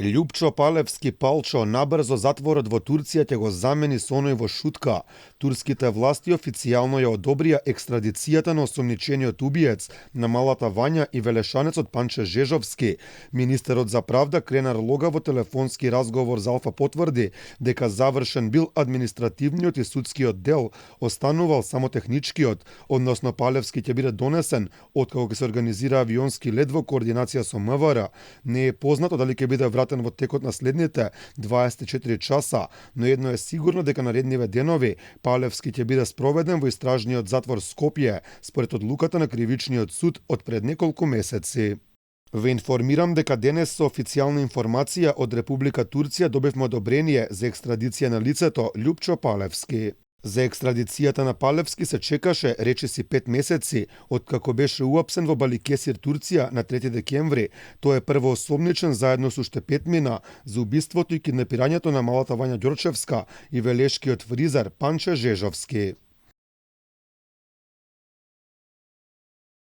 Ljupčo Палевски Палчо набрзо затворот во Турција ќе го замени со оној во Шутка. Турските власти официјално ја одобрија екстрадицијата на осомничениот убиец на малата Вања и велешанецот Панче Жежовски. Министерот за правда Кренар Лога во телефонски разговор за Алфа потврди дека завршен бил административниот и судскиот дел, останувал само техничкиот, односно Палевски ќе биде донесен откако ќе се организира авионски лет во координација со МВР. Не е познато дали ќе биде вратен во текот на следните 24 часа, но едно е сигурно дека наредниве денови Палевски ќе биде спроведен во истражниот затвор Скопје, според одлуката на кривичниот суд од пред неколку месеци. Ве информирам дека денес со официјална информација од Република Турција добивме одобрение за екстрадиција на лицето Ljupčo Палевски. За екстрадицијата на Палевски се чекаше речиси 5 месеци, откако беше уапсен во Баликесир, Турција на 3 декември. Тој е првоосомничен заедно со уште 5 мина за убиството и киднапирањето на малата Вања Ѓорчевска и велешкиот фризер Панче Жежовски.